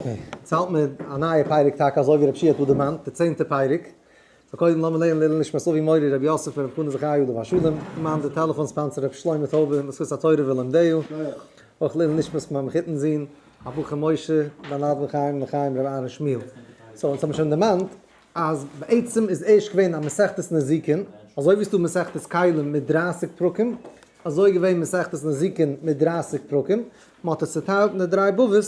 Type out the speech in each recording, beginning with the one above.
Okay, יעצט האלט מיר א נייע פרק טאקע אזוי ווי רב שיע האט דא דערמאנט, די צענטע פרק. So קודם לאמיר לערנען לעילוי נשמת אבי מורי רבי יוסף בן רבי חנא זכרי' עליו השלום, מאן די טעלעפאן sponsor רבי שלמה טויבער לזכות התורה ולומדיה, אויך לעילוי נשמת מיין מחותן זון הבחור משה בן אדמו"ר חיים לחיים רבי אהרן שמואל. So אונז האבן שוין דערמאנט אז בעצם איז ערשט געווען א מסכת נזיקין, אזוי ווי ס'דא מסכת כלים מיט דרייסיג פרקים, אזוי איז געווען מסכת נזיקין מיט דרייסיג פרקים, מ'האט עס צוטיילט אין די דריי בבות,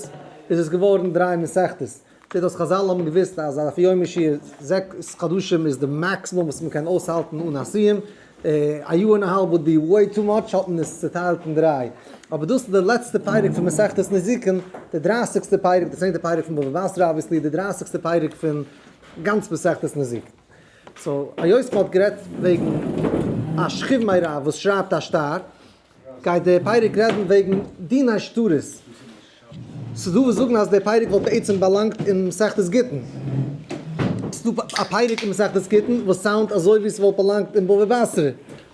איז עס געווארן דריי מסכתות. זעט אויס חזל האבן געוואוסט אז א דף יומי שיעור זעקס חדשים איז די מאקסימום וואס מ'קען אויסהאלטן אן א סיום, א יאר און א האלב would be way too much, האט מען עס צוטיילט אין דריי. אבער דאס איז די לעצטע פרק פון מסכת נזיקין, די דרייסיגסטע פרק, די צענטע פרק פון בבא בתרא obviously, די דרייסיגסטע פרק פון גאנץ מסכת נזיקין. So היות מ'האט גערעדט וועגן א שכיב מרע וואס שרייבט א שטר, גייט דער פרק רעדן וועגן דיני שטרות. ס'איז דא וואס זאגן אז דער פרק וואלט בעצם באלאנגט אין מסכת גיטין. ס'איז דא א פרק אין מסכת גיטין וואס sound ט אזוי ווי ס'וואלט באלאנגט אין בבא בתרא.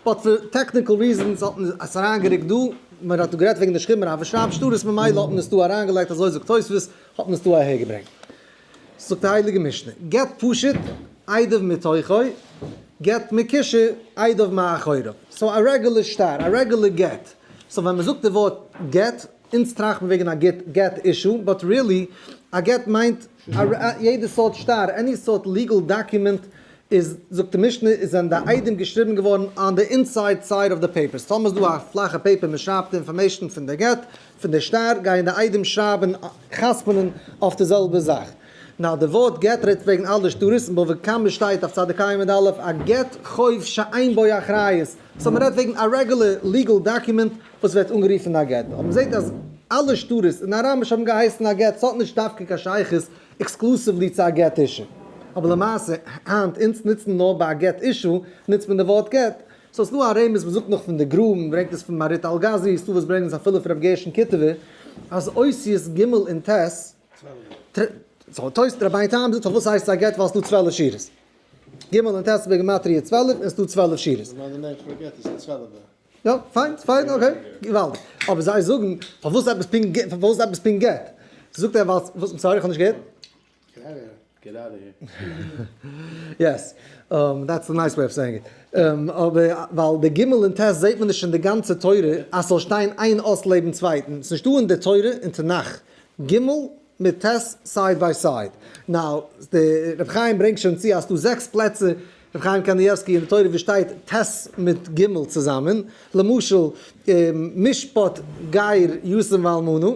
But for technical reasons האט מען עס אריינגערוקט דא. מען האט דא גערעדט וועגן די שכיב מרע וואס שרייבט שטרות ממילא האט מען עס דא אריינגעלייגט אזוי זאגט תוספות האט מען עס דא אהערגעברענגט. זאגט די הייליגע משנה, גט פשוט עדיו מתוכו, גט מקושר עדיו מאחוריו. So א רעגולער שטר, א רעגולער גט. So ווען מ'זאגט די ווארט גט, אונז טראכט מען וועגן א גט גט issue, but really, א גט מיינט יעדע סארט שטר, any סארט legal document איז, זאגט די משנה, איז זענען די עדים געשריבן געווארן on the inside side of the papers. טאמער איז דא א פלאכע paper מען שרייבט די information פון די גט, פון די שטר, גייען די עדים שרייבן, חתמ'נען אויף די זעלבע זאך. Now די ווארט גט רעדט וועגן אלע שטרות, אין בבא קמא שטייט אויף צדיק ה' עמוד א' א גט חוב שאין בו אחריות, so מען רעדט וועגן א רעגולער legal document וואס ווערט אנגערופן א גט, אבער מען זעט אז אלע שטרות אין אראמיש האבן געהייסן א גט, ס'האט נישט דווקא קיין שייכות exclusively צו א גט issue. אבער למעשה היינט אונז נוצן נאר ביי א גט issue נוצט מען די ווארט גט, so ס'דא א רמז מ'זאגט נאך פון די גרא, מ'ברענגט עס פון מהרי"ט אלגאזי, ס'דא וואס ברענגן עס אפילו פון רבי גרשון קיטובער, אז אותיות ג' און ט', so תוס' רבינו תם זאגט פארוואס הייסט עס א גט ווייל ס'דא 12 שורות. ג' און ט' איז בגימטריא 12 און ס'דא 12 שורות. יא, פיין, פיין, okay, געוואלדיג. אבער זיי זאגן, פארוואס עפעס פונקט גט, פארוואס עפעס פונקט גט? זאגט ער ווייל, וואס, sorry איך האב נישט געהערט. Get out of here. Yes, that's a nice way of saying it. אבער ווייל די ג' און ט' זעט מען נישט אין די גאנצע תורה אז ס'זאל שטיין איין אות לעבן צווייטן, ס'נישט דא אין די תורה אין תנך ג' מיט ט' side by side. Now, די רבי חיים ברענגט שוין צו אז ס'דא זעקס פלעצער, רבי חיים קניבסקי אין די תורה ווי שטייט ט' מיט ג' צוזאמען, למשל משפט גר יתום ואלמנה,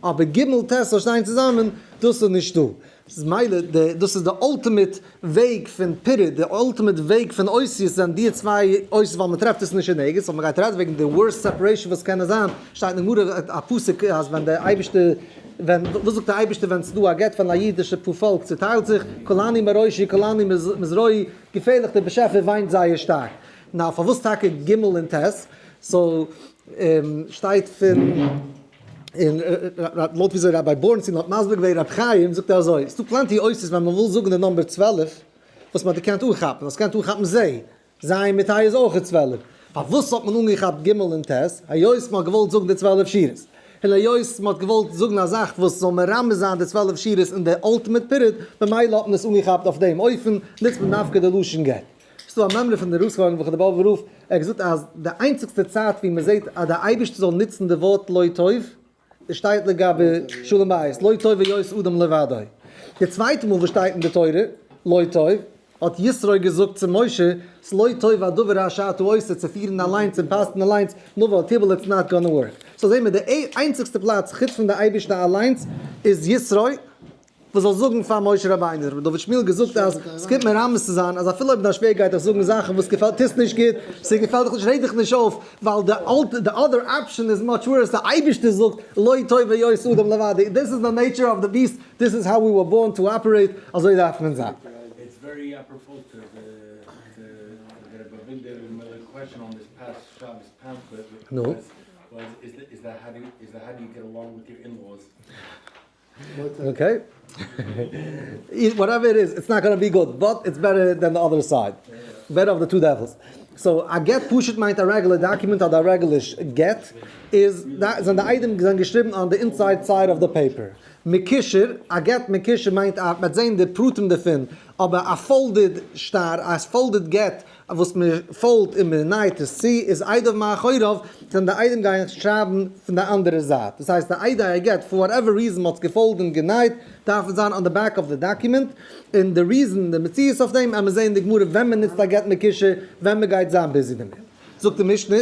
אבער ג' ט' זאל שטיין צוזאמען, דאס איז נישטא. ס'איז מילא די, דאס איז די ultimate וועג פון פירוד, די ultimate וועג פון אותיות זענען די צוויי אותיות ווייל מ'טרעפט עס נישט אין ערגעץ, ווייל מ'גייט רעדן וועגן די worst separation וואס קען זיין, שטייט אין גמרא א פסוק אז ווען די אייבערשטער, ווען, וואס זאגט די אייבערשטער ווען ס'איז דא א גט פון א אידישע פארפאלק צוטיילט זיך, קלני מראשי קלני מזרועי, געפערליך דער באשעפער וויינט זייער שטארק. Now פארוואס טאקע ג' און ט'? So שטייט פון. און לויט וויאזוי Rabbi בורנסטין האט מסביר געווען רבי חיים זאגט ער אזוי, ס'דא plenty אותיות ווען מ'וויל זאגן די number 12 וואס מ'האט געקענט אנכאפן, האסט געקענט אנכאפן ז', ז' מיט ה' איז אויך 12, פארוואס האט מען אנגעכאפט ג' און ט'? היות מ'האט געוואלט זאגן די 12 שורות, און היות מ'האט געוואלט זאגן א זאך וואס זאל מרמז זיין די 12 שורות אין די ultimate פירוד, ממילא האט מען עס אנגעכאפט אויף דעם אופן, נוצט מען דווקא די לשון גט. ס'דא א מימרא פון די רוסכארן וכו' די באבובער רב, ער האט געזאגט אז די איינציגסטע צייט ווי מ'זעט אז די אייבערשטער זאל נוצן די ווארט לא טוב, עס שטייט לגבי שלום בית, לא טוב היות אדם לבדו. די צווייטע מאל וואס שטייט אין די תורה לא טוב, האט יתרו געזאגט צו משה, ס'לא טוב הדבר אשר אתה עושה, צו פירן אליינס און פאסטן אליינס, נבל תיבל it's not gonna work. So זעהן מיר די איינציגסטע פלאץ חוץ פון די אייבערשטער אליינס איז יתרו, וואס זאל זאגן פאר משה רבינו, רבי דוד שמואל געזאגט אז עס קומט מרמז צו זיין אז אפילו אויב דיין שווער גייט דיך זאגן זאכן וואס געפעלט טוסט נישט גוט, ס'געפעלט דיך נישט רעד דיך נישט אויף, ווייל די אלטע די other option איז much worse, די אייבערשטער זאגט לא טוב היות אדם לבדו, this is the nature of the beast, this is how we were born to operate, אזוי דארף מען זיין. It's very apropos to the to the Rabbi Avigdor Miller question on this past Shabbos pamphlet נו. was was is that is that how do you is that how do you get along with your in-laws? Okay. Whatever it is, it's not gonna be good, but it's better than the other side. Better of the two devils. So א גט פשוט מיינט א רעגולער document אדער א רעגולער גט איז זענען די עדים זענען געשריבן on the inside side of the paper. מקושר, א גט מקושר מיינט א, מ'וועט זען די פרטים דערפון, אבער א folded שטר, א folded גט וואס מען fold ט און מען נייט עס צו, איז עדיו מאחוריו, קען די עדים גייען שרייבן פון די אנדערע זייט. דאס הייסט די עדי הגט, for whatever reason מ'האט עס גע fold ט און גענייט, דארף עס זיין on the back of the document, און די reason, די מציאות אויף דעם, עמער זען אין די גמרא ווען מען נוצט א גט מקושר, ווען מען גייט זיין busy דערמיט. זאגט די משנה,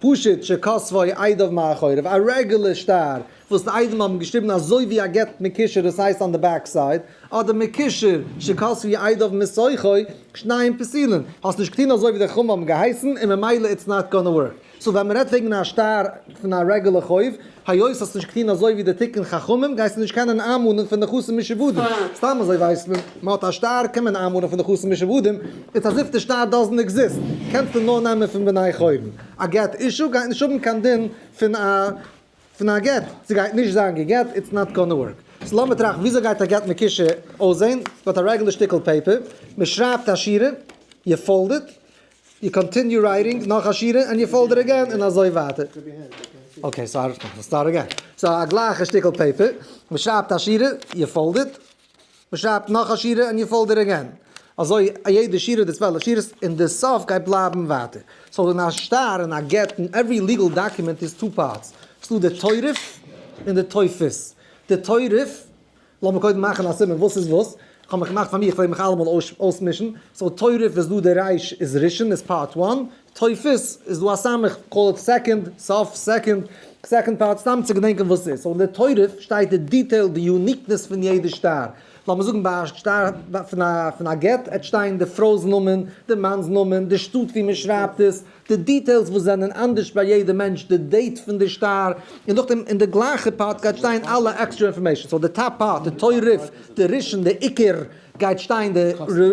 פשוט שכתבו עדיו מאחוריו, א רעגולער שטר וואס די עדים האבן געשריבן אזוי ווי א גט מקושר דאס הייסט on the back side, אדער מקושר שכתבו עדיו מתוכו, שניהם פסולין, האסט נישט געטון אזוי ווי די חכמים האבן געהייסן און ממילא it's not gonna work. So ווען מ'רעדט וועגן א שטר פון א רעגולער חוב, היות האסט נישט געטון אזוי ווי די תיקון חכמים גייסטו נישט קענען איינמאנען פון נכסים משועבדים, סתם אזוי ווייסט מען, מ'האט א שטר קען מען איינמאנען פון נכסים משועבדים, it's as if די שטר doesn't exist, קענסטו נאר נעמען פון בני חורין. א גט אשה גייט נישט האבן קיין דין פון א פון א גט, ס'גייט נישט זיין גע'גט, it's not gonna work. So לאמיר טראכטן וויאזוי גייט א גט מקושר אויסזען, מ'האט א רעגולער שטיקל paper, מ'שרייבט א שורה, you fold it, you continue writing נאך א שורה and you fold it again און אזוי ווייטער. Okay, so start again. So א גלייכע שטיקל paper, מ'שרייבט א שורה, you fold it, מ'שרייבט נאך א שורה and you fold it again. אזוי א יעדע שורה די 12 שורות און די סוף גייט בלייבן ווייטער. So אין א שטר אין א גט אין every legal document איז two parts. ס'דא די תורף און די תופס. די תורף, לאמיר קודם מאכן א סימן וואס איז וואס. כ'האב מיך געמאכט פאר מיר, כ'פלעג מיך אלעמאל אויסמישן. So תורף איז דא די ריש איז ראשון איז part one. תופס איז דא א סמך, call it second, סוף, second, second part, סתם צו געדענקען וואס ס'איז. So אין די תורף שטייט די detail, די uniqueness פון יעדע שטר. לאמיר זאגן ביי א שטר פון א פון א גט, עט שטיין די פרוי'ס נאמען, די מאנ'ס נאמען, די שטאט ווי מען שרייבט עס, די details וואס זענען אנדערש ביי יעדע מענטש, די date פון די שטר, און נאכדעם אין די גלייכע part גייט שטיין אלע extra information. So די top part, די תורף, די ראשון, די עיקר, גייט שטיין די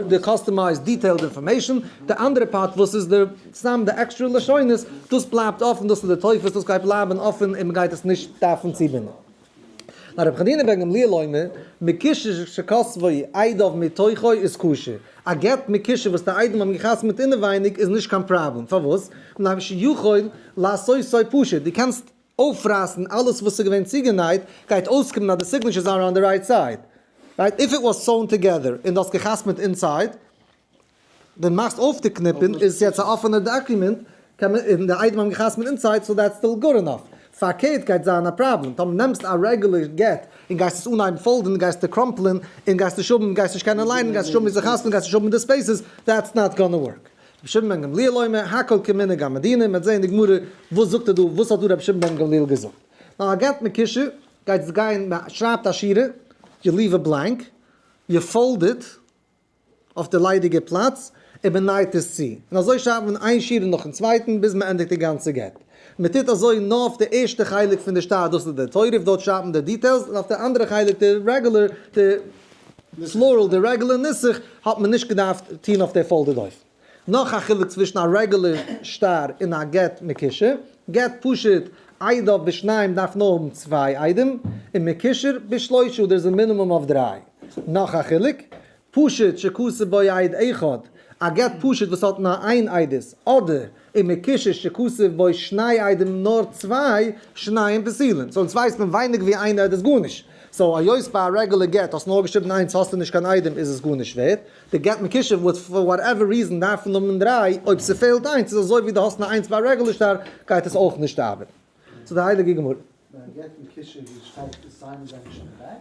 די customized detailed information, די אנדערע part וואס איז די סתם די עקסטרע לשונות, דאס בלייבט אפן, דאס איז די תופס, דאס גייט בלייבן אפן און מ'גייט עס נישט דארפן צובינדן. נאר רבי חנינא בן גמליאל אומר, מקושר שכתבו עדיו מתוכו איז כשר. א גט מקושר וואס די עדים האבן געחתמ'עט אינעווייניג איז נישט קיין פראבלעם, פארוואס? מפני שיכול לעשותו פשוט, דו קענסט אויפרייסן אלעס וואס איז געווען צוגענייט, גייט אויסקומען אז די signatures are on the right side, right? If it was sewn together און דו האסט געחתמ'עט inside, דו מאכסט אויף די קניפן, איז עס יעצט א אפענער document, קען מען, און די עדים האבן געחתמ'עט inside, so that's still good enough. פארקערט גייט זיין א פראבלעם, טאמער נעמסט א רעגולער גט און גייסט עס אנהייבן fold ן, גייסטו crumple ען, און גייסט נישט האבן, גייסט נישט קענען ליינען, גייסט נישט האבן ווי צו חתמ'ען, גייסט נישט האבן די spaces, that's not gonna work. רבי שמעון בן גמליאל אומר, הכל כמנהג המדינה, מ'וועט זעהן אין די גמרא וואס זאגט ער דא, וואס האט דא רבי שמעון בן גמליאל געזאגט. נאר א גט מקושר, גייט עס גיין, מ'שרייבט א שורה, you leave a blank, you fold it, אויף די ליידיגע פלאץ, און מען נייט עס צו. און אזוי שרייבט מען איין שורה נאכן צווייטן ביז מען ענדיגט די גאנצע גט. מען טוט אזוי נאר אויף די ערשטע חלק פון די שטר, דאס איז די תורף, דארט שרייבט מען די details, און אויף די אנדערע חלק די רעגולער, די plural, די רעגולער נוסח, האט מען נישט געדארפט טון אויף די folded אופן. נאך א חילוק צווישן א רעגולער שטר און א גט מקושר, גט פשוט עדיו בשניים דארף נאר האבן צוויי עדים, און מקושר בשלושה דער איז א מינימום אויף דריי. נאך א חילוק, פשוט שכתב בו עד אחד, א גט פשוט וואס האט נאר איין עדות, אדער און מקושר שכתב בו שני עדים נאר צוויי, שניהם פסולין. So אונז ווייסט מען ווייניג ווי איין עדות גארנישט. So היות ביי א רעגולער גט האסט נאר געשריבן איינס האסטו נישט קיין עדים איז עס גארנישט ווערט. די גט מקושר וואס for whatever reason דארפן האבן דריי, אויב ס'פעלט איינס איז אזוי ווי דו האסט נאר איינס ביי א רעגולער שטר גייט עס אויך נישט ארבעטן. So די הייליגע גמרא. ביי א גט מקושר ווי עס שטייט די sign איז נישט אין די back?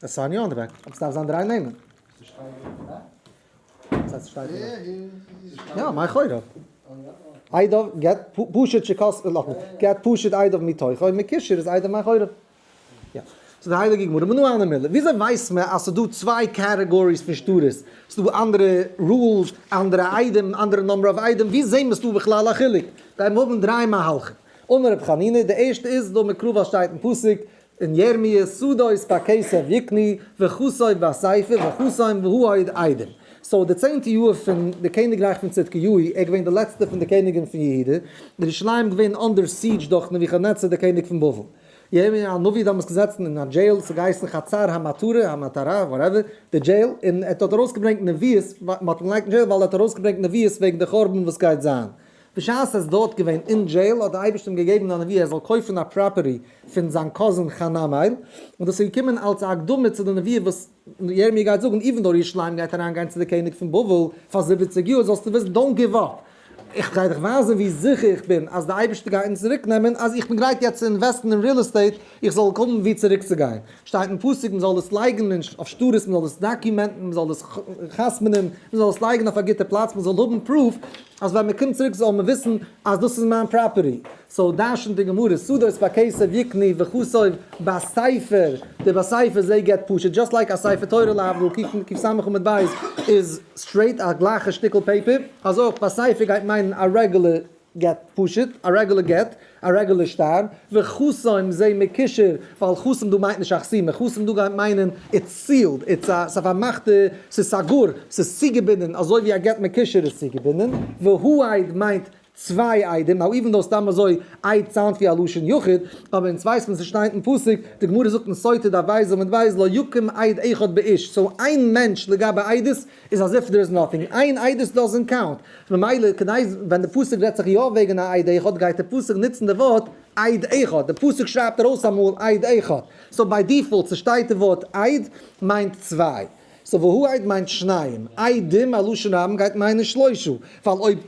די sign יא אין די back, אבער ס'דארף זיין דריי נעמען. ס'שטייט אין די back? וואס הייסט ס'שטייט אין די back? יא, מאחוריו. עדיו גט פשוט שכתבו, גט פשוט עדיו מתוכו, מקושר איז עדיו מאחוריו. יא. So די הייליגע גמרא, מנא הני מילי, וויאזוי ווייסט מען אז ס'איז דא צוויי categories פון שטרות? ס'איז דא אנדערע rules, אנדערע עדים, אנדערע number of עדים, ווי זעהן מיר ס'דא בכלל א חילוק? גייען מיר האבן דריי מהלכים. אמר רבי חנינא, די ערשטע איז דא מקרא וואס שטייט אין פסוק אין ירמי' שדות בכסף יקנו וכתוב בספר וחתום והעד עדים. So די צענטע יאר פון די קעניגרייך פון צדקיהו, ער איז געווען די לעצטע פון די קעניגן פון יהודה, ירושלים געווען under siege דורך נבוכדנצר די קעניג פון בבל. ירמי' הנביא דאמאלס געזעצן אין א jail, ס'האט געהייסן חצר המטרה, המטרה, whatever, די jail, און ער האט דארט ארויסגעברענגט נביאות, מ'האט אים געלייגט אין jail ווייל ער האט ארויסגעברענגט נביאות וועגן די חורבן וואס גייט זיין. בשעת ער איז דארט געווען אין jail האט דער אייבערשטער אים געגעבן א נבואה ער זאל קויפן א property פון זיין cousin חנמאל, און דאס איז געקומען אלס א הקדמה צו די נבואה וואס ירמי' גייט זאגן, even though ירושלים גייט אריינגיין צו די קעניג פון בבל פאר 70 יאר, זאלסטו וויסן, don't give up, איך גיי דיך ווייזן ווי זיכער איך בין אז די אייבערשטער גייט אונז צוריק נעמען, אז איך בין גרייט יעצט צו invest ן אין real estate, איך זאל האבן וואו צוריק צו גיין. שטייט אין פסוק מען זאל עס לייגן אויף שטרות, מען זאל עס document ן, מען זאל עס חתמ'נען, מען זאל עס לייגן אויף א גוטע פלאץ, מען זאל האבן proof אז ווען מען קומט צוריק זאל מען וויסן אז דאס איז מיין property. so דרש'נט די גמרא, שדות בכסף יקנו וכתוב בספר, די בספר זה גט פשוט, just like א ספר תורה להבדיל קוף סמך עמוד בית איז straight א גלייכע שטיקל paper, אזוי אויך בספר גייט מיינען א רעגולער גט פשוט, א רעגולער גט, א רעגולער שטר, וחתום זה מקושר, ווייל חתום דא מיינט נישט א חתימה, חתום דא גייט מיינען it's sealed, it's א, ס'איז א פארמאכטע, ס'איז סגור, ס'איז צוגעבינדען, אזוי ווי א גט מקושר איז צוגעבינדען, והעד מיינט צוויי עדים, now even though סתם אזוי עד sound ט ווי א לשון יחיד, אבער אונז ווייסט מען ס'שטייט אין פסוק, די גמרא זאגט אין סוטה דף בית עמוד בית לא יקום עד אחד באיש, so איין מענטש לגבי עדות איז as if there is nothing, איין עדות doesn't count, ממילא כדי ווען די פסוק רעדט זיך יא וועגן א עד אחד גייט די פסוק נוצן די ווארט עד אחד, די פסוק שרייבט ארויס אמאל עד אחד, so by default ס'שטייט די ווארט עד מיינט צוויי. so והעד מיינט שניים, עדים א לשון רבים גייט מיינען שלושה, ווייל אויב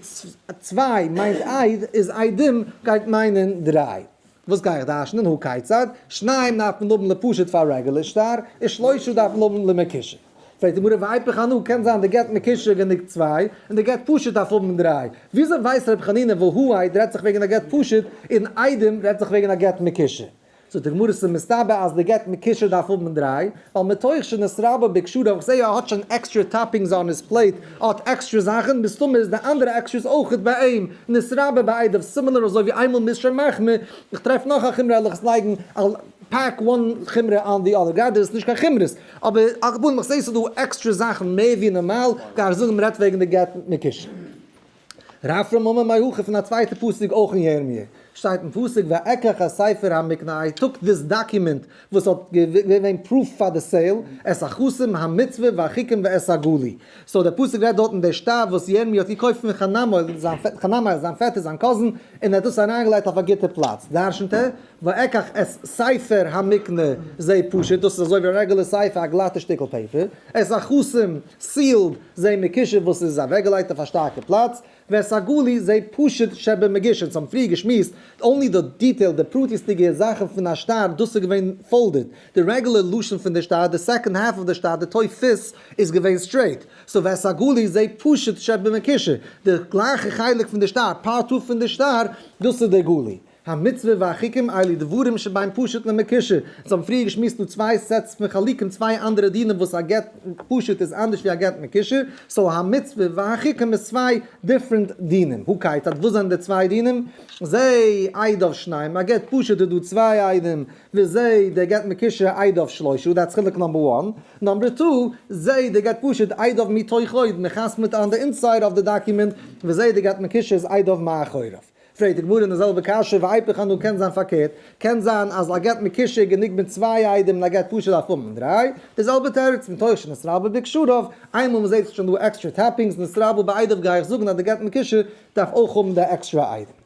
צוויי מיינט עד איז עדים גייט מיינען דריי. וואס גיי איך דרש'נען? הא כיצד? שניים דארף מען האבן לפשוט פאר רעגולער שטר, און שלושה דארף מען האבן למקושר. פרעגט די גמרא ואיפוך אנא, קען זיין די גט מקושר גענוג צוויי, און די גט פשוט דארף האבן דריי. וויאזוי ווייסט רבי חנינא והעד רעדט זיך וועגן א גט פשוט, און עדים רעדט זיך וועגן א גט מקושר? זאגט די גמרא ס'איז מסתבר אז די גט מקושר דארף האבן דריי, ווייל מתוך שנתרבה בקשריו, איך זעה ער האט שוין extra toppings on his plate, ער האט עקסטרע זאכן, מסתמא איז די אנדערע extras אויכעט ביי אים, נתרבה בעדיו, similar אזוי ווי איינמאל מ'איז שוין מחמיר, איך טרעף נאך א חומרא וועל איך עס לייגן, I'll pack one חומרא on the other, גראדע איז עס נישט קיין חומרות, אבער על כל פנים איך זעה ס'איז דא עקסטרע זאכן מער ווי נארמאל, גיי איך זאגן מ'רעדט וועגן די גט מקושר. רפרם אמר מהכא פון א צווייטע פסוק אויך אין ירמיה שטייט אין פסוק ואקח את ספר המקנה I took this document וואס האט געווען proof פאר די sale את החתום המצוה והחוקים ואת הגלוי so דער פסוק רעדט דארט אין דער שטר וואס ירמיה האט געקויפט פון חנמאל חנמאל זיין פעטער זיין cousin און ער האט דאס אריינגעלייגט אויף א גוטע פלאץ דרשנ'ט ער ואקח את ספר המקנה זה פשוט דאס איז אזוי ווי א רעגולער ספר א גלאטע שטיקל paper את החתום sealed זה מקושר וואס איז אוועקגעלייגט אויף א שטארקע פלאץ, ואת הגלוי זה פשוט שבמגוש, אונז האבן פריער געשמועסט, only די detail, די פרטיות'דיגע זאכן פון א שטר, דאס איז געווען folded, די רעגולער לשון פון די שטר, די second half of די שטר, די תופס, איז געווען straight, so ואת הגלוי זה פשוט שבמקושר, די גלייכע חלק פון די שטר, part two פון די שטר, דאס איז די גלוי. המצוה והחוקים אלו דברים שבין פשוט למקושר, אונז האבן פריער געשמועסט דא צוויי sets פון חלקים צוויי אנדערע דינים וואס א גט פשוט איז אנדערש ווי א גט מקושר, so המצוה והחוקים איז צוויי different דינים, הא כיצד וואס זענען די צוויי דינים? זה עדיו שניים, א גט פשוט איז דא צוויי עדים, וזה דער גט מקושר עדיו שלושה, that's חילוק number one, number two, זה דער גט פשוט עדיו מתוכו, מען חתמ'עט on די inside of די document, וזה דער גט מקושר איז עדיו מאחוריו. פרעגט די גמרא אין די זעלבע קשיא, ואיפוך אנא קען זיין פארקערט, קען זיין אז א גט מקושר גענוג מיט צוויי עדים און א גט פשוט דארף האבן דריי, די זעלבע תירוץ מתוך שנתרבה בקשריו, איינמאל מען זעט ס'איז שוין דא extra toppings נתרבה בעדיו גיי איך זאגן אז די גט מקושר דארף אויך האבן די עקסטרע עדים.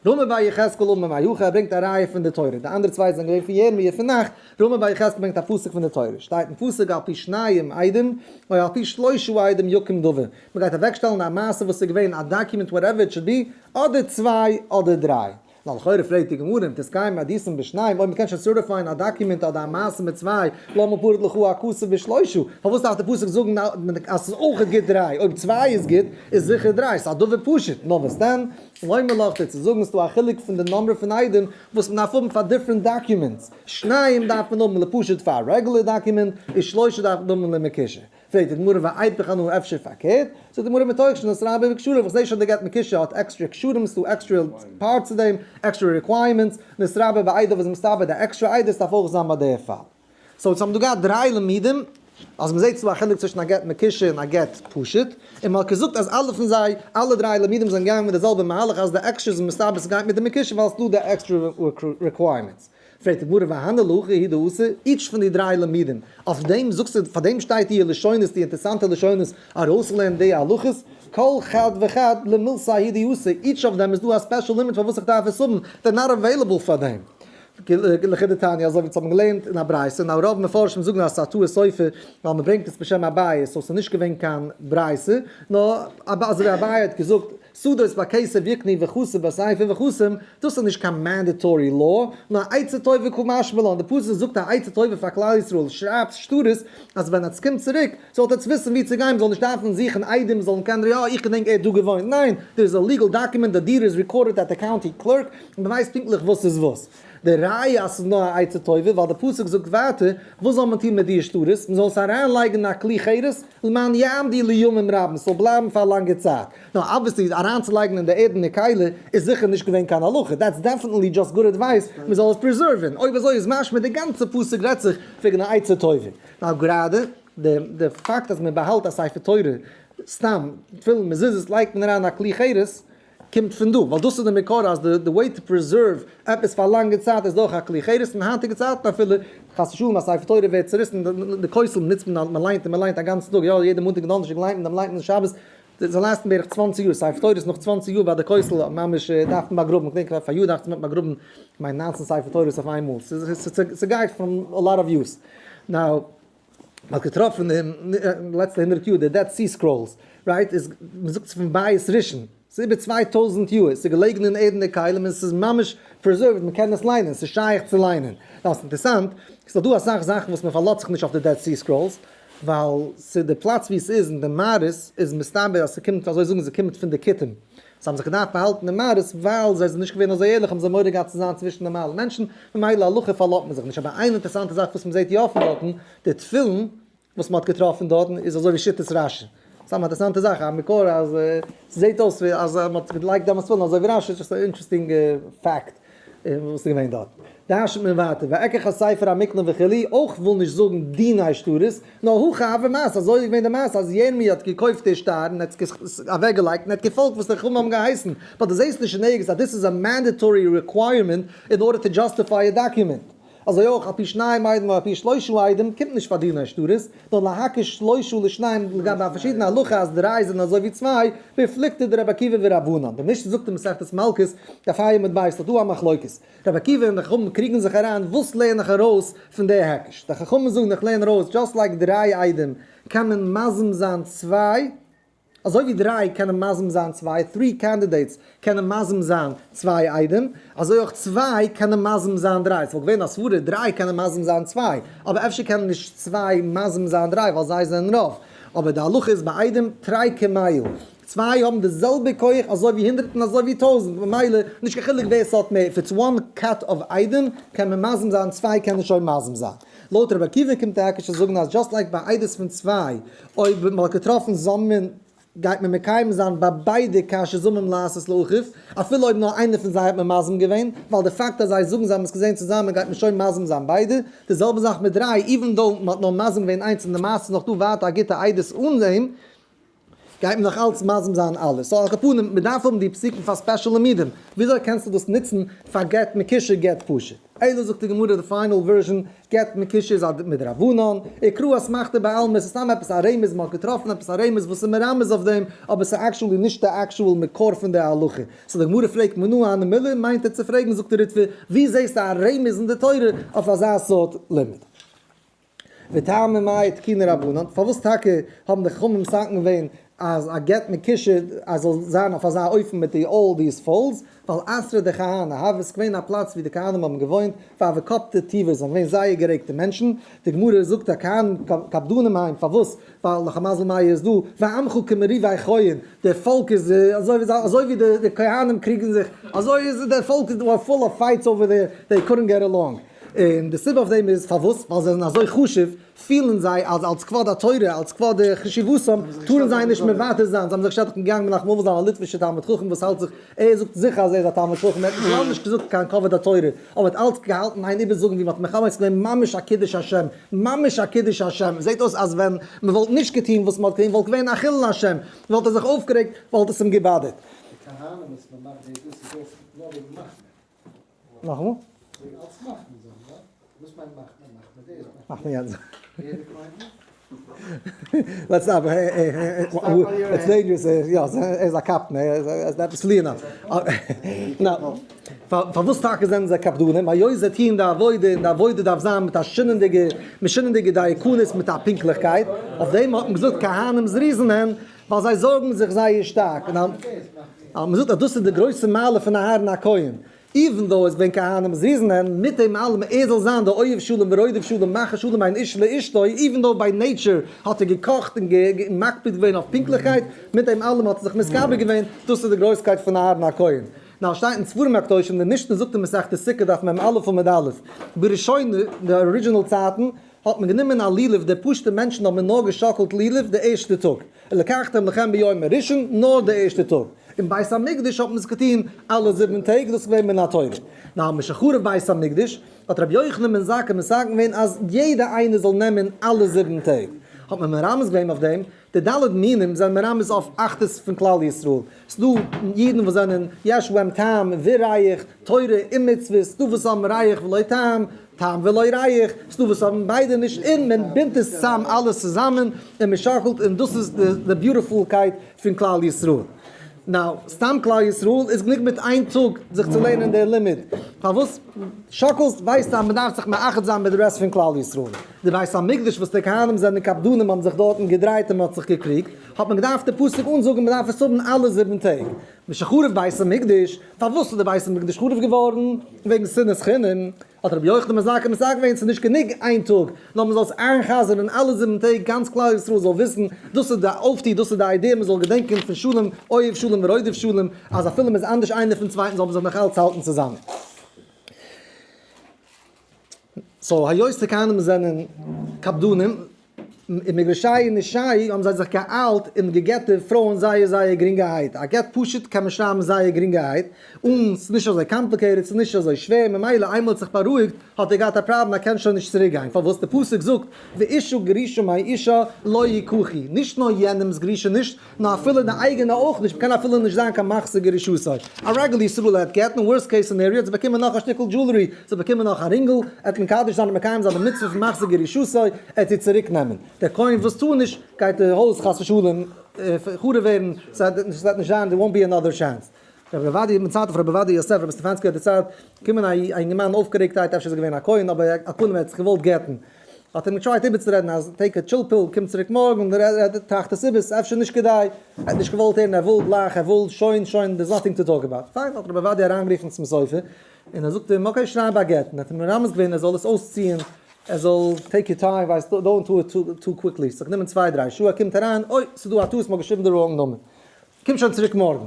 רמי בר יחזקאל אמר מהכא ער ברענגט א ראיה פון די תורה, די אנדערע צוויי זענען געווען פון ירמי' פון נאכט, רמי בר יחזקאל ברענגט א פסוק פון די תורה, שטייט אין פסוק על פי שניים עדים או על פי שלושה עדים יקום דבר, מען גייט אוועקשטעלן א מעשה וואס איז געווען א document whatever it should be, אדער צוויי אדער דריי. נאר לכאורה פרעגט די גמרא אם תתקיים עדותן בשניים, אויב מען קען שוין certify ען א document אדער א מעשה מיט צוויי, למה פריט לך הכתוב בשלושה, פארוואס דארף די פסוק זאגן אז ס'איז אויכעט גוט דריי, אויב צוויי איז גוט איז זיכער דריי, ס'איז א דבר פשוט, נאר וואס דען, לומר לך דיר צו זאגן ס'דא א חילוק פון די number פון עדים וואס מען דארף האבן פאר different documents, שניים דארף מען האבן לפשוט פאר א רעגולער document, און שלושה דארף מען האבן למקושר. פרעגט די גמרא ואיפוך אנא אפשר פארקערט? זאגט די גמרא מתוך שנתרבה בקשריו, איך זעה שוין די גט מקושר האט עקסטרע קשרים, ס'דא extra parts צו דעם, extra requirements, נתרבה בעדיו איז מסתבר די עקסטרע עדות דארף אויך זיין ביי די פאל. so אונז האבן דא געהאט דריי לימודים, אז מ'זעט ס'דא א חילוק צווישן א גט מקושר און א גט פשוט, און מ'האט געזאגט אז אלע פון זיי, אלע דריי לימודים זענען געגאנגען מיט די זעלבע מהלך אז די עקסטרע איז מסתבר ס'גייט מיט די מקושר ווייל ס'דא די extra requirements. פרעגט די גמרא והני להכי הוא דאתא, each פון די דריי לימודים, אויף דעם זאגסטו, פאר דעם שטייט די לשונות, די אינטערעסאנטע לשונות, ארויסלערנען די הלכות, כל חד וחד למילתיה הוא דאתא, each of them איז דא א special לימוד פארוואס איך דארף עס האבן, they're not available פאר דעם. לכדתניא, אזוי ווי אונז האבן געלערנט אין א ברייתא, און רוב מפרשים זאגן אז ס'איז א טעות סופר, ווייל מ'ברענגט עס בשם אביי, so ס'איז נישט געווען קיין ברייתא, נאר אזוי ווי אביי האט געזאגט, שדות בכסף יקנו וכתוב בספר וחתום, דאס איז נישט קיין mandatory law, נאר א עצה טובה קא משמע לן, די פסוק זאגט א עצה טובה פאר כלל ישראל, שרייבט שטרות אז ווען עטס קומט צוריק זאלט עטס וויסן וואו צו גיין, מ'זאל נישט דארפן זוכן עדים זאלן קענען יא איך געדענק ער האט דא געוואוינט, ניין, דער איז א legal document, די דירה איז recorded at the county clerk, און מ'ווייסט פונקטליך וואס איז וואס. די ראיה אז ס'איז נאר א עצה טובה, ווייל די פסוק זאגט ווייטער, וואס זאל מען טון מיט די שטרות? מ'זאל עס אריינלייגן אין א כלי חרס, למען יעמדו לימים רבים, ס'זאל בלייבן פאר א לאנגע צייט. נאר obviously אריינצולייגן אין די ערדענע כלי איז זיכער נישט געווען קיין הלכה, that's definitely just good advice מ'זאל עס preserve ן, אויב אזוי איז משמע די גאנצע פסוק רעדט זיך וועגן א עצה טובה. נאר גראדע די פאקט אז מ'באהאלט א ספר תורה סתם, תפילין מזוזות לייגט מען אריין אין א כלי חרס, קומט פון דא, ווייל דאס איז די מקור אז די way to preserve עפעס פאר א לאנגע צייט איז דורך א כלי חרס, אין היינטיגע צייטן אפילו חס ושלום א ספר תורה ווערט צוריסן, די כותל נוצט מען מען ליינט און מען ליינט א גאנצן טאג, יא יעדע מאנטאג און דאנערשטאג ליינט מען, דאן ליינט מען שבת, זיי last ן בערך 20 יאר, ספר תורה איז נאך 20 יאר ביי די כותל ממש דארף מען באגראבן, איך געדענק פאר יאר דאכט זיך מען האט באגראבן כ'מיין 19 ספר תורות אויף איינמאל, ס'גייט from a lot of use. Now. מ'האט געטראפן אין לעצטע הונדרעט יאר די Dead Sea Scrolls, right? איז מ'זאגט ס'איז פון בית ראשון, ס'איז איבער 2000 יאר, ס'איז געלעגן אין ערדענע כלים און ס'איז ממש preserved, מ'קען עס ליינען, ס'איז שייך צו ליינען. דאס איז אינטערסאנט, ס'איז דא אסאך זאכן וואס מ'פארלאזט זיך נישט אויף די Dead Sea Scrolls, ווייל ס'איז די פלאץ וואו ס'איז אין די מערות איז מסתבר אז ס'קומט, אזוי זאגן זיי, קומט פון די כותים. זיי האבן זיך געדארפט באהאלטן אין מערות ווייל זיי זענען נישט געווען אזוי ערליך האבן זיי מורא געהאט צו זיין צווישן נארמאלע מענטשן, ממילא הלכה פארלאזט מען זיך נישט, אבער איין אינטערעסאנטע זאך וואס מען זעט יא פון דארטן, די תפילין וואס מען האט געטראפן דארטן איז אזוי ווי שיטת רשי, סתם א אינטערעסאנטע זאך, א מקור אז ס'זעט אויס ווי אז מען האט געלייגט דעמאלטס תפילין אזוי ווי רשי, just א interesting fact וואס איז געווען דארט. דרש'נט מען ווייטער, ואקח הספר המקנה וכו', אויך וויל נישט זאגן דיני שטרות, נאר הכי הוה מעשה, אזוי איז געווען די מעשה אז ירמי' האט געקויפט די שטר און האט עס אוועקגעלייגט און ער האט געפאלגט וואס די חכמים האבן געהייסן, but דו זעסט נישט אין ערגעץ אז דאס איז א mandatory requirement in order to justify a document. אזוי אויך על פי שניים עדים או על פי שלושה עדים קומט נישט פאר דיני שטרות, נאר להקיש שלושה לשניים לגבי א פארשידענע הלכה אז דריי זענען אזוי ווי צוויי, בפלוגתא דרבי עקיבא ורבנן. די משנה זאגט אין מסכת מלקות, דף ה' עמוד ב', ס'איז דא א מחלוקת. רבי עקיבא און די חכמים קריגן זיך אריין וואס לערן איך ארויס פון די היקש? די חכמים זאגן איך לערן ארויס just like דריי עדים קען מען מזים זיין צוויי, אזוי ווי דריי קענען מזים זיין צוויי, three candidates קענען מזים זיין צוויי עדים, אזוי אויך צוויי קענען מזים זיין דריי, ס'וואלט געווען א סברה דריי קענען מזים זיין צוויי, אבער אפשר קענען נישט צוויי מזים זיין דריי ווייל זיי זענען רוב, אבער די הלכה איז ביי עדים תרי כמאה, צוויי האבן די זעלבע כח אזוי ווי הונדרעט און אזוי ווי טויזנט, ממילא נישט קיין חילוק ווער ס'האט מער, if it's one כת of עדים קען מען מזים זיין, צוויי קענען שוין מזים זיין. לויט רבי עקיבא קומט די היקש צו זאגן אז just like ביי עדות פון צוויי, אויב מען האט געטראפן זאמען גייט מען מקיים זיין ביי ביידע כאשר זמם לעשות לאחיו, אפילו אויב נאר איינער פון זיי האט מען מזים געווען, ווייל די פאקט אז זיי זאגן זיי האבן עס געזען צוזאמען גייט מען שוין מזים זיין ביידע, די זעלבע זאך מיט דריי, even though מען האט נאר מזים געווען איינס און די מעשה איז נאך דא ווייטער א גוטע עדות אן דעם, גייט מען נאך אלץ מזים זיין אלעס. So על כל פנים, מען דארף האבן די פסוקים פאר special לימודים. וויאזוי קענסטו דאס נוצן פאר גט מקושר גט פשוט? אלא זאגט די גמרא די final version, גט מקושר איז א מדרבנן, וקרא אסמכתא בעלמא, ס'איז סתם עפעס א רמז, מען האט געטראפן עפעס א רמז וואס איז מרמז אויף דעם, אבער ס'איז actually נישט די actual מקור פון די הלכה. So די גמרא פרעגט מנא הני מילי, מיינט ער צו פרעגן זאגט די ריטב"א, ווי זעסטו א רמז אין די תורה אויף אזא סארט לימוד? וטעמא מאי תקינו רבנן, פארוואס טאקע האבן די חכמים מתקן געווען אז א גט מקושר אז זאל זיין אויף אזא אופן מיט די all these folds, ווייל אתרא דכהני הוה איז געווען א פלאץ ווי די כהנים האבן געוואוינט, והוו קפדי טובא זענען געווען זייער גערעגטע מענטשן, די גמרא זאגט אז כהנים קפדנים הם, פארוואס? ווייל נאך א מזל מאי איז דא, ועמך כמריבי כהן, די פאלק איז אזוי ווי די כהנים קריגן זיך, אזוי איז די פאלק איז full of fights over there, they couldn't get along. און די סיבה אויף דעם איז פארוואס? ווייל זיי זענען אזוי חשוב, פילן זיי אז אלס כבוד התורה, אלס כבוד חשיבותם, טארן זיי נישט מוותר זיין, זיי האבן זיך שטענדיג געגאנגען מנחם אבל זיין א ליטווישע תלמיד חכם וואס האלט זיך, ער זאגט זיכער אז ער איז א תלמיד חכם, ער האט בכלל נישט געזאגט קיין כבוד התורה, אבער האט אלץ געהאלטן איין איבערזאגן ווי מען האט מחנך געווען ממש א קידוש השם, ממש א קידוש השם, זעט אויס אז ווען מען וואלט נישט געטון וואס מען האט געטון וואלט געווען א חילול השם, וואלט ער זיך אויפגערעגט, וואלט עס אים געבאדערט. די כהנים וואס מען מאכט די דאס איז אויך נאר וועגן מחמיר. נאכאמאל? מאכט מען יענץ. Let's not, it's dangerous, יא, ער איז א קפדן, ער איז עפעס פליען אויף. Now, פארוואס טאקע זענען זיי קפדנים? היות זיי טוען די עבודה, און די עבודה דארף זיין מיט א שינענדיגע, משונה'דיגע דייקנות מיט א פונקטליכקייט, אויף דעם האט מען געזאגט כהנים זריזין הן, ווייל זיי זארגן זיך זייער שטארק. און מען זאגט אז דאס איז די גרויסע מעלה פון אהרן הכהן, even though עס געווען כהנים זריזין הן, מיט דעם אלעם ער זאל זיין די אוהב שלום ורודף שלום מח' שלום בין איש לאשתו, even though by nature האט ער געקאכט און מקפיד געווען אויף פונקטליכקייט, מיט דעם אלעם האט ער זיך מתגבר געווען, דאס איז די גרויסקייט פון אהרן הכהן. נאר שטייט אין ספרים הקדושים, די משנה זאגט אין מסכת סוכה דף מ א עמוד א', בראשונה, די original צייטן, האט מען גענומען א לולב, די פשוטע מענטשן האבן נאר געשאקלט לולב די ערשטע טאג, ולקחתם לכם ביום הראשון, נאר די ערשטע טאג, אין בית המקדש האט מען עס געטון אלע זיבן טעג, דאס איז געווען מן התורה. נאר משחרב בית המקדש, האט רבי יוחנן בן זכאי מתקן געווען אז יעדע איינער זאל נעמען אלע זיבן טעג, האט מען מרמז געווען אויף דעם, די ד' מינים זענען מרמז אויף אחדות פון כלל ישראל, ס'דא אידן וואס זענען יש בהם טעם וריח, תורה און מצוות, ס'דא וואס האבן ריח ולא טעם, טעם ולא ריח, ס'דא וואס האבן ביידע נישט, און מען בינדט עס צוזאם אלעס צוזאמען און מען שאקלט און דאס איז די beautiful קייט פון כלל ישראל. Now, סתם כלל ישראל איז גענוג מיט איין טאג זיך צו לערנען דער לימוד. פארוואס שאקלסט ווייסטו אז מען דארף זיך מאחד זיין מיט די רעסט פון כלל ישראל. די בית המקדש וואס די כהנים זענען קפדנים האבן זיך דארטן געדרייט און מען האט זיך געקריגט, האט מען געדארפט די פסוק אנזאגן מען דארף עס האבן אלע זיבן טעג. משחרב בית המקדש, פארוואס איז די בית המקדש חרוב געווארן? וועגן שנאת חינם. האט רבי יוחנן בן זכאי מתקן געווען ס'איז נישט גענוג איין טאג, נאר מ'זאל עס איינ'חזר'ן אלע זיבן טעג גאנץ כלל ישראל זאל וויסן, דאס איז די אויפטו, דאס איז די idea, מ'זאל געדענקען פון שלום, אוהב שלום ורודף שלום, אז אפילו מ'איז אנדערש איינער פון צווייטן זאל מען זיך נאך אלץ האלטן צוזאמען. So היות די כהנים זענען קפדנים, און מגרשי און נשי האבן זיי זיך געאיילט און גע'גט די פרויען זייער זייער גרינגערהייט, א גט פשוט קען מען שרייבן זייער גרינגערהייט, און ס'איז נישט אזוי complicated, ס'איז נישט אזוי שווער, ממילא איינמאל האט זיך בארואיגט האט ער געהאט א פראבלעם ער קען שוין נישט צוריק גיין, פארוואס די פסוק זאגט ואשה גרושה מאישה לא יקחו, נישט נאר יענעמ'ס גרושה נישט, נאר אפילו די אייגענע אויך נישט, מ'קען אפילו נישט זיין קיין מחזיר גרושתו. א רעגולער ישראל האט גט, אין worst case scenario האט זי באקומען נאך א שטיקל jewelry, זי האט באקומען נאך א רינגל, ער האט מקדש זיין און מקיים זיין די מצוה פון מחזיר גרושתו, ער האט זי צוריק נעמען. דער כהן וואס טאר נישט, גייט די הויז חס ושלום חרוב ווערן, ס'וועט נישט זיין, there won't be another chance. רבי עובדיה, מען ציילט אויף רבי עובדיה יוסף, רבי סטעפאנסקי האט דערציילט, געקומען א אינגערמאן אויפגערעגטהייט, אפשר איז ער געווען א כהן, אבער על פנים ער האט זיך געוואלט גט'ן. האט אים גע try ט איבערצורעדן אז take a chill pill, קום צוריק מארגן, טראכט עס איבער, ס'איז אפשר נישט כדאי, ער האט נישט געוואלט הערן, ער וויל גלייך, ער וויל שוין, שוין, there's nothing to talk about. פיין, האט רבי עובדיה אריינגערופן צום סופר, און ער זאגט אים, okay, שרייב א גט, און האט אים מרמז געווען ער זאל עס אויסציען, ער זאל take your time, ווייסט, don't do it too quickly, ס'האט גענומען צוויי דריי שעה, ער קומט אריין, אוי, ס'איז דא א טעות, מ'האט געשריבן די wrong נאמען, קום שוין צוריק מארגן.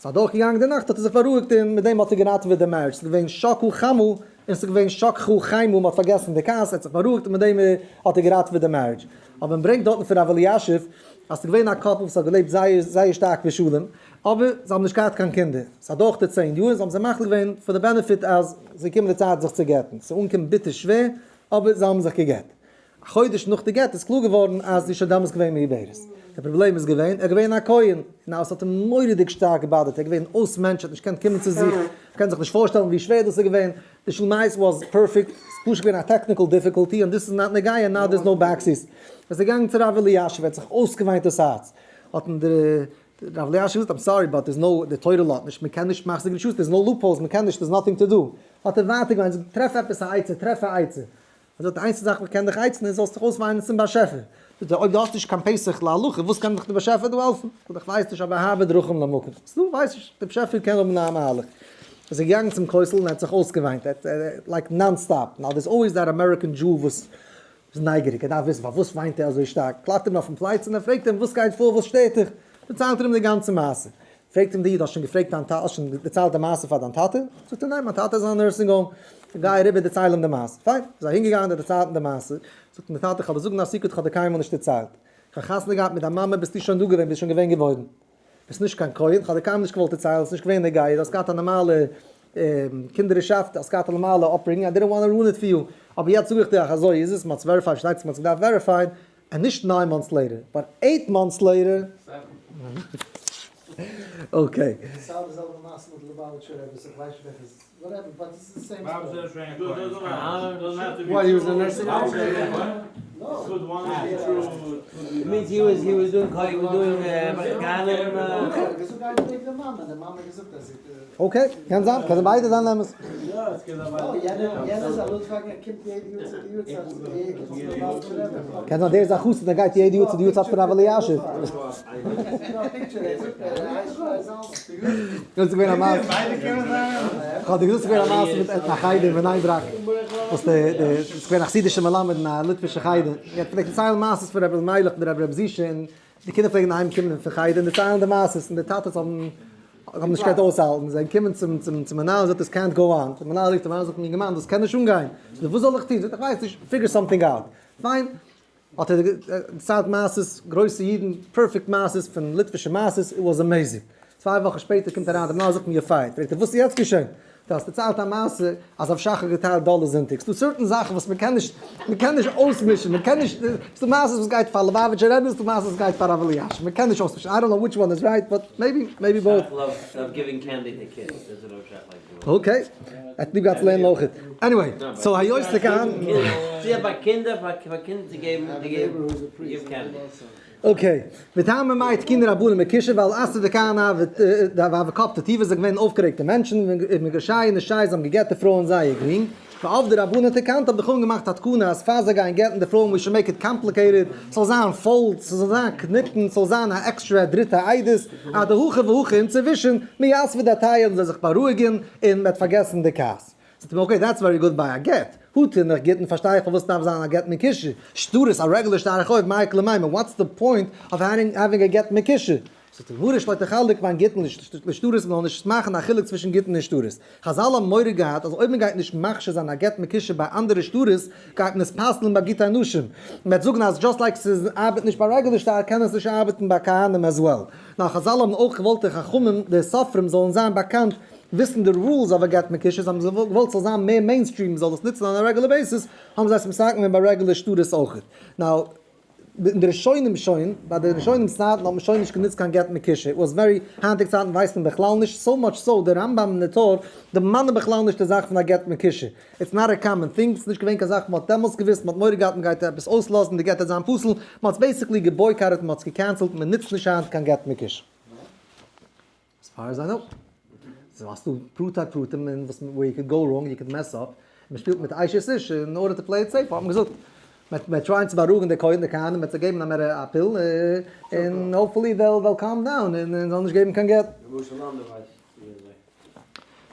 ס'איז אדורכגעגאנגען די נאכט האט ער זיך בארואיגט און מיט דעם האט ער געראטעוועט די marriage, ס'איז געווען שקו חמו און ס'איז געווען שכחו חימו, מ'האט פארגעסן די כעס, ער האט זיך בארואיגט און מיט דעם האט ער געראטעוועט די marriage. אבער מ'ברענגט דארטן פון רב אלישיב אז ס'איז געווען א couple וואס האט געלעבט זייער זייער שטארק בשלום, אבער זיי האבן נישט געהאט קיין קינדער, ס'איז אדורך די צען יאר און זיי האבן זיך מחליט געווען פאר די benefit אז ס'איז געקומען די צייט זיך צו גט'ן, ס'איז אנגעקומען ביטער שווער, אבער זיי האבן זיך גע'גט. א חודש נאך די גט איז קלאר געווארן אז זי איז שוין דאמאלס געווען מעוברת. די פראבלעם איז געווען, ער איז געווען א כהן, און אלעס האט אים מורא'דיג שטארק געבאדערט, ער איז געווען אויס מענטש, ער האט נישט געקענט קומען צו זיך, מ'קען זיך נישט פארשטעלן ווי שווער דאס איז געווען, די שלום בית was perfect, ס'איז פשוט געווען א technical difficulty, און דאס איז not נוגע, now there's no backsies. ער איז געגאנגען צו רב אלישיב, ער האט זיך אויסגעוויינט דאס הארץ, האט אים דער רב אלישיב געזאגט, I'm sorry but there's no, די תורה לאזט נישט, מ'קען נישט מחזיר גרושות, there's no loopholes, מ'קען נישט, there's nothing to do. האט ער ווייטער געוויינט, זאגט, טרעף עפעס א עצה, טרעף א עצה. ער זאגט, די איינציגסטע זאך וואס קען דיך עצה'ן איז זאלסט דיך אויסוויינען צום באשעפער. זאגט ער, אויב דו האסט נישט קיין פתח להלכה, וואס קען דיך דער באשעפער דא העלפן? זאגט ער, איך ווייס נישט, אבער הרבה דרכים למקום. ס'דא, ווייס נישט, דער באשעפער קען האבן א מהלך. איז ער געגאנגען צום כותל און ער האט זיך אויסגעוויינט, ער האט like non-stop. Now there's always that American Jew וואס איז נייגעריג, ער דארף וויסן פארוואס וויינט ער אזוי שטארק. קלאפט אים אויפן פלייצע און ער פרעגט אים, וואס גייט פאר, וואס שטערט דיך? דערציילט ער אים די גאנצע מעשה. פרעגט אים די איד, האסט שוין געפרעגט דיין טאטע, האסט שוין דערציילט די מעשה פאר דיין טאטע? זאגט ער, ניין, מיין טאטע איז אין א nursing home, גיי אריבער דערצייל אים די מעשה. פיין, איז ער אהינגעגאנגען און דערציילט אים די מעשה. זאגט אים די טאטע, איך וועל דיר זאגן א secret, איך האב דיר קיינמאל נישט דערציילט. איך האב חתונה געהאט מיט דיין מאמע, ביסטו שוין דא געווען, ביסט שוין געווען געבוירן. ביסט נישט קיין כהן, איך האב דיר קיינמאל נישט געוואלט דערציילן, ס'איז נישט געווען נוגע, דו האסט געהאט א נארמאלע קינדערשאפט, האסט געהאט א נארמאלע upbringing, I didn't want to ruin it for you. אבער יעצט זאג איך דיר אזוי איז עס, מ'האט עס verified, שטייט מ'האט עס געדארפט verify ען, און נישט nine months later, but eight months later. Okay. ס'איז די זעלבע מעשה מיט ליובאוויטשער רבי, איך ווייס נישט וועלכע איז. Okay, קען זיין, קען ביידע זיין אמת. קען זיין דער איז א חסיד און ער גייט יעדע יאר צו די יארצייט פון רב אלישיב. דאס איז געווען א מעשה. כ'האב דיר געזאגט ס'איז געווען א מעשה מיט א חדר אין בני ברק, וואס די די ס'איז געווען א חסידישע מלמד אין א ליטווישע חדר, ער פלעגט דערציילן מעשות פון רבי אלימלך מיט רבי ר' זישע, און די קינדער פלעגן אהיים קומען פון חדר און דערציילן די מעשות, און די טאטעס האבן האבן נישט געקענט אויסהאלטן, זיי זענען געקומען צום צום צום מנהל און זאגט this can't go on, דער מנהל רופט אים אריין זאגט אים יונגערמאן דאס קען נישט אנגיין, זאגט ער וואס זאל איך טון, זאגט ער איך ווייס נישט, figure something out, פיין, האט ער דערציילט מעשות, גרויסע אידן, perfect מעשות פון ליטווישע מעשות, it was amazing. 2 וואכן שפעטער קומט אריין דער מנהל זאגט מיר you're fired, פרעגט ער וואס איז יעצט געשען? דו האסט דערציילט א מעשה אז רב שך האט געטיילט דאלער זונטאג, ס'דא certain זאכן וואס מ'קען נישט, מ'קען נישט אויסמישן, מ'קען נישט, ס'דא מעשות וואס גייט פאר ליובאוויטשער רבי, ס'דא מעשות וואס גייט פאר רב אלישיב, מ'קען נישט אויסמישן, I don't know which one is right, but maybe, maybe both. Okay, ער האט ליב געהאט צו לערנען אויכעט. Anyway, so היות די קאהאן. Okay, מטעם מאי תקין רבנן מקושר ווייל אסתר די כהנא והוה קפדי טובא זענען געווען אויפגערעגטע מענטשן מגרשי און נשי זיי האבן געגעט די פרויען זייער גרינג, ואף די רבנן תקנת האבן די חכמים געמאכט א תקנה אז פאר זיי גייען גט'ן די פרויען we should make it complicated, ס'זאל זיין folds, ס'זאל זיין קניפן, ס'זאל זיין א עקסטרע דריטע עדות, אדהכי והכי אינצווישן, מיתבא דעתייהו זאלן זיי זיך בארואיגן און מ'וועט פארגעסן די כעס. זאגט אים okay that's very good ביי א גט, הא תינח גיטין פארשטיי איך פארוואס דארף זיין א גט מקושר, שטרות א רעגולער שטר חוב מאי איכא למימר what's the point of having א גט מקושר? זאגט די גמרא שלא תחלק בין גיטין לשטרות מען זאל נישט מאכן א חילוק צווישן גיטין און שטרות, חזל האבן מורא געהאט אז אויב מען גייט נישט מכשיר זיין א גט מקושר ביי אנדערע שטרות גייט מען עס פסל'ן ביי גיטי נשים, מען וועט זאגן אז just like ס'איז ארבעט נישט ביי רעגולער שטר קען עס נישט ארבעטן ביי כהנים as well, נאר חזל האבן אויך געוואלט די חכמים די סופרים זאלן זיין באקאנט וויסן די rules אויף א גט מקושר, זיי האבן געוואלט ס'זאל זיין מער mainstream מ'זאל עס נוצן on a regular basis, האבן זיי עס מתקן געווען ביי רעגולער שטרות אויכעט. Now, אין די ראשונים שוין, ביי די ראשונים צייטן האט מען שוין נישט גענוצט קיין גט מקושר, it was very, היינטיגע צייטן ווייסט מען בכלל נישט, so much so די רמב ם און די טור דערמאנען בכלל נישט די זאך פון א גט מקושר, it's not a common thing, ס'איז נישט געווען קיין זאך, מ'האט דעמאלטס געוואוסט, מ'האט מורא געהאט מ'גייט עפעס אויסלאזן, די גט וועט זיין פסול, מ'האט עס basically געבויקאטעט, מ'האט עס געקענסעלט, מ'נוצט נישט היינט קיין גט מקושר. As far as I know. So האסטו פרטי פרטים אין וואס where you could go wrong, you could mess up. מען שפילט מיט אשת איש in order to play it safe, האט מען געזאגט. מען טרייען צו בארואיגן די כהן די כהנים, מען האט זיי געבן א מער א פיל, און hopefully they'll calm down און זאלן נישט געבן קיין גט. למשל לאנדא ווייסט ווי אזוי.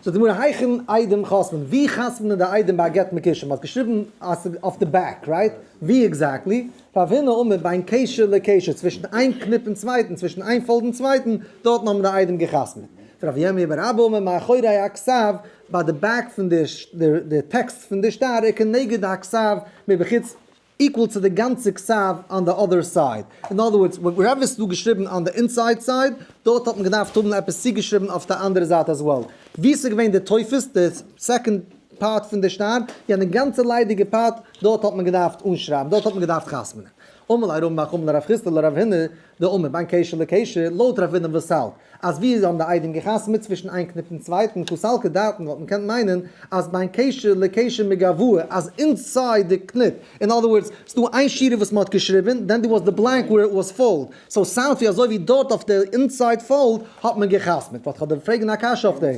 זאגט די גמרא היכן עדים חותמין, ווי חתמ'נען די עדים ביי א גט מקושר? מען האט געשריבן אז ס'איז אויף די back, right? ווי exactly? רב הונא אמר בין קשר לקשר, צווישן איין קניפ און צווייטן, צווישן איין fold און צווייטן, דארטן האבן די עדים געחתמ'עט. רב ירמי' בר אבא אמר מאחורי הכתב, ביי די back פון די טעקסט פון די שטר, כנגד הכתב מבחוץ, equal צו די גאנצע כתב on the other side. In other words, wherever ס'איז דא געשריבן on the inside side, דארט האט מען געדארפט האבן עפעס צוגעשריבן אויף די אנדערע זייט as well. ווי ס'איז געווען די טופס, די second part פון די שטר, יענע גאנצע ליידיגע part, דארט האט מען געדארפט אנשרייבן, דארט האט מען געדארפט חתמ'נען. אמר ליה רמי בר חמא לרב חסדא לרב הונא, דאמר בין קשר לקשר, לויט רב הונא וואס האלט אז ווי האבן די עדים געחתמ'עט צווישן איין קניפ און צווייטן, קא סלקא דעתין וואלט מען געקענט מיינען אז בין קשר לקשר מגואי אז inside די קניפ, in other words ס'דא איין שורה וואס מ'האט געשריבן, then there was the blank where it was fold, so sounds ווי אזוי ווי דארט אויף די inside fold האט מען געחתמ'עט, but כ'וועל דיר פרעגן א קשיא אויף דעם.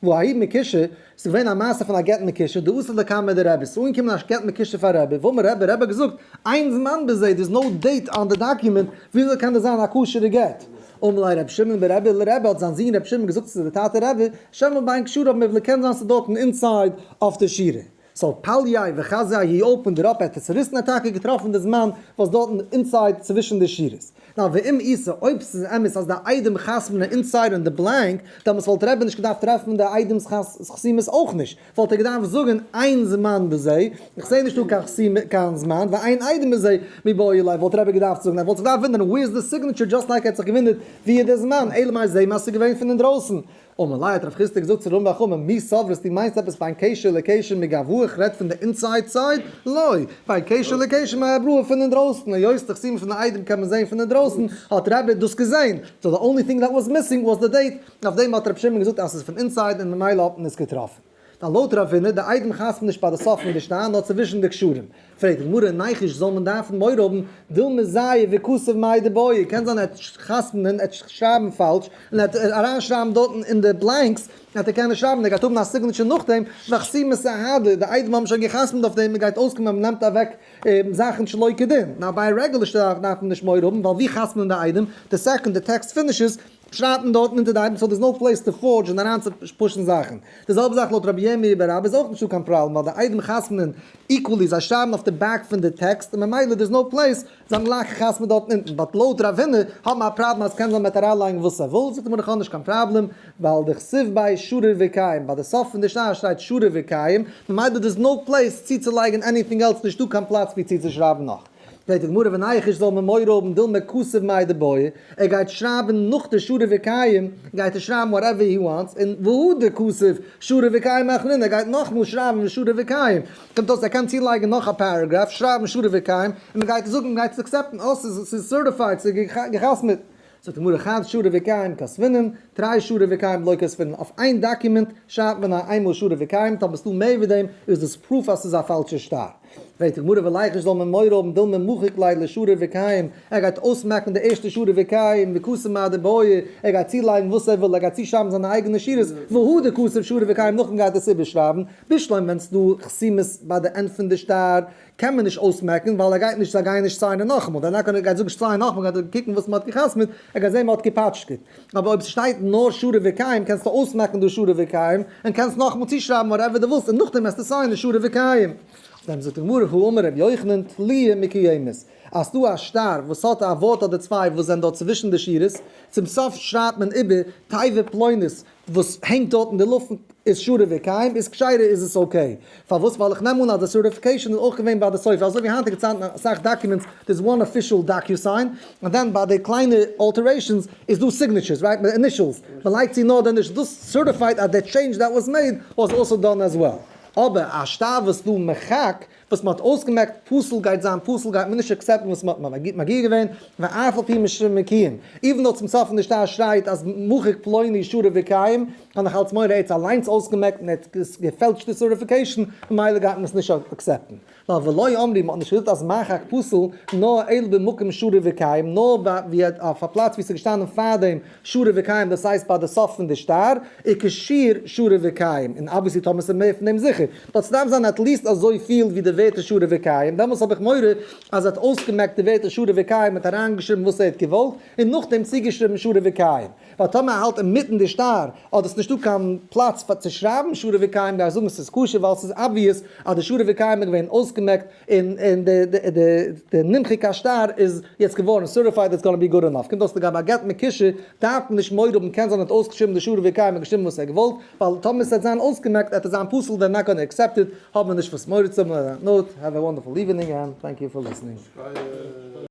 וההיא מקושר, ס'איז געווען א מעשה פון א גט מקושר, דאתא לקמיה דרבי, ס'איז אנגעקומען א גט מקושר פאר רבי, ואמר רבי, רבי האט געזאגט, אין זמן בזה, there is no date on the document, וויאזוי קען דאס זיין א כשר'ע גט? אמר ליה רבי שמעון ברבי לרבי, האט זיין זון רבי שמעון געזאגט צו די טאטע רבי, שמא בין קשריו מיבלע קען זיין ס'איז דארטן inside אויף די שורה. So פלייה וחזייה he opened it up, ער האט עס צוריסן, ער האט טאקע געטראפן די זמן וואס דארטן inside צווישן די שורות. Now ואם איתא, אויב ס'איז אמת אז די עדים חתמ'נען inside אין די blank, דעמאלטס וואלט רבי נישט געדארפט טרעפן די עדים'ס חתימות אויך נישט, וואלט ער געדארפט זאגן אין זמן בזה, איך זעה נישט דא קיין חתימה קיין זמן, ואין עדים בזה מיבעי ליה, וואלט רבי געדארפט זאגן, ער וואלט זיך געדארפט וואונדערן where is the signature just like ער האט זיך געוואונדערט ווי איז די זמן, אלא מאי זעה מה ס'איז געווען פון אינדרויסן. אמר ליה האט רב חסדא געזאגט צו רמי בר חמא, מי סברת דו מיינסט עפעס בין קשר לקשר מגואי איך רעד פון די inside side? לא, בין קשר לקשר מאבראי פון אינדרויסן, היות די חתימה פון די עדים קען מען זעהן פון אינדרויסן. אינדרויסן האט רבי דאס געזען, so the only thing that was missing was the date, און אויף דעם האט רבי שמעון געזאגט אז ס'איז פון inside און ממילא האט מען עס געטראפן. דאן לויט רב הונא, די עדים חתמ'ן נישט ביי די סוף פון די שטר נאר צווישן די קשרים. פרעגט די גמרא, ניחוש זאל מען דארפן מורא האבן, דילמא זייף וכתב מאי דבעי, קען זיין ער וועט חתמ'נען, ער וועט שרייבן פאלש, און ער וועט אריינשרייבן דארטן אין די blanks, וועט ער קענען שרייבן, ער גייט האבן א signature נאכדעם, וחתימת אהדה, די עדים האבן שוין געחתמ'ט אויף דעם, מען גייט אויסקומען אז מען נעמט אוועק זאכן שלא כדין. נאר ביי א רעגולער שטר דארף מען נישט מורא האבן, ווייל ווי חתמ'נען די עדים? די second די text finishes, שרייבט מען דארטן אונטער די עדים, so there's no place to forge און אריינצופושן זאכן. די זעלבע זאך לויט רבי ירמי' בר אבא איז אויך נישטא קיין פראבלעם ווייל די עדים חתמ'נען equally, זיי שרייבן אויף די back פון די טעקסט און ממילא there's no place, זיי האבן גלייך געחתמ'ט דארטן אונטן. but לויט רב הונא האט מען א פראבלעם אז קען זיין מ'וועט אריינלייגן וואס ער וויל, זאגט ער מיר איך האב נישט קיין פראבלעם ווייל דכתיב ביה שריר וקיים, ביי די סוף פון די שטר שטייט שריר וקיים, ממילא there's no place צוצולייגן anything else, נישטא קיין פלאץ ווי צוצושרייבן נאך. פרעגט די גמרא וניחוש זאל מען מורא האבן דילמא כתיב מאי דבעי, ער גייט שרייבן נאך די שריר וקיים, גייט ער שרייבן whatever he wants, און והדר כתיב שריר וקיים אחרינא, ער גייט נאכמאל שרייבן שריר וקיים, קומט אויס ער קען צולייגן נאך א paragraph, שרייבן שריר וקיים, און מען גייט זאגן, מען גייט עס accept ן, אה ס'איז certified, ס'איז געחתמ'עט. זאגט די גמרא חד שריר וקיים כתבינן, תרי שריר וקיים לא כתבינן, אויף איין document שרייבט מען איינמאל שריר וקיים, טאמער ס'דא מער ווי דעם איז דאס proof אז ס'איז א פאלשע שטר. פרעגט די גמרא וליחוש זאל מען מורא האבן דילמא מחיק ליה לשריר וקיים, ער גייט אויסמעקן די ערשטע שריר וקיים וכתיב מאי דבעי, ער גייט צולייגן וואס ער וויל, ער גייט צושרייבן זיינע אייגענע שורות, והדר כתיב שריר וקיים נאכדעם גייט ער עס איבערשרייבן, בשלמא ווען ס'דא חתימות ביי די end פון די שטר קען מען נישט אויסמעקן ווייל ער גייט נישט זיי גייען נישט sign ען נאכאמאל, דער נאקאנער גייט זאגן sign נאכאמאל גייט ער קוקן וואס מ'האט געחתמ'ט, ער גייט זען מ'האט געפאטשקעט. אבער אויב ס'שטייט נאר שריר וקיים קענסטו אויסמעקן דא שריר וקיים און קענסט נאכאמאל צושרייבן whatever דו ווילסט און נאכדעם וועסטו sign ען שריר וקיים. אויף דעם זאגט די גמרא הא אמר רבי יוחנן תלויה מקוימת אז ס'דא א שטר וואס האט א ווארט אדער צוויי וואס זענען דארט צווישן די שורות, צום סוף שרייבט מען איבער תיבה פלונית וואס הענגט דארט אין די לופטן איז שריר וקיים, איז כשרה איז עס okay. פארוואס? ווייל איך נעם אן אז די certification איז אויך געווען ביי די סוף, אזוי ווי היינטיגע צייטן אסאך documents there's one official DocuSign, און then ביי די קליינע alterations איז דא signatures right מיט initials, מען לייגט צו נאר די initials, דאס certified אז די change that was made was also done as well. אבער א שטר וואס דא מחק וואס מ'האט אויסגעמעקט פסול גייט זיין פסול גייט מען נישט accept ן וואס מ'האט מגיה געווען, ואף על פי שמקיים, even though צום סוף פון די שטר שרייט אז מחק פלוני שריר וקיים, האב איך אלץ מורא ער האט עס אליינס אויסגעמעקט און ער האט געפעלטשט די certification, ממילא גייט מען עס נישט accept ן. ווייל ולא אמרו מ'האט נישט געזאגט אז מחק פסול נאר אלא במקום שריר וקיים, נאר ווי אויף א פלאץ ווי ס'איז געשטאנען פארדעם שריר וקיים דאס הייסט ביי די סוף פון די שטר, וכשיעור שריר וקיים, און obviously טאמער ס'איז מער פון דעם זיכער, but ס'דארף זיין at least אזויפיל ווי די ווערטער שריר וקיים, דעמאלס האב איך מורא אז ער האט אויסגעמעקט די ווערטער שריר וקיים און האט אריינגעשריבן וואס ער האט געוואלט, און נאכדעם צוגעשריבן שריר וקיים. ווייל טאמער ער האלט אינמיטן די שטר אדער ס'נישטא קיין פלאץ פאר צו שרייבן שריר וקיים גיי איך זאגן ס'איז כשר ווייל ס'איז obvious אז די שריר וקיים איז געווען אויסגעמעקט און און די די די די נמחק השטר איז יעצט געווארן certified it's gonna be good enough קומט אויס לגבי א גט מקושר דארף מען נישט מורא האבן קען זיין ער האט אויסגעשריבן די שריר וקיים און געשריבן וואס ער האט געוואלט ווייל טאמער ס'וועט זיין אויסגעמעקט עט עס זיין פסול they're not gonna accept it האט מען נישט וואס מורא צו האבן on that note have a wonderful evening and thank you for listening.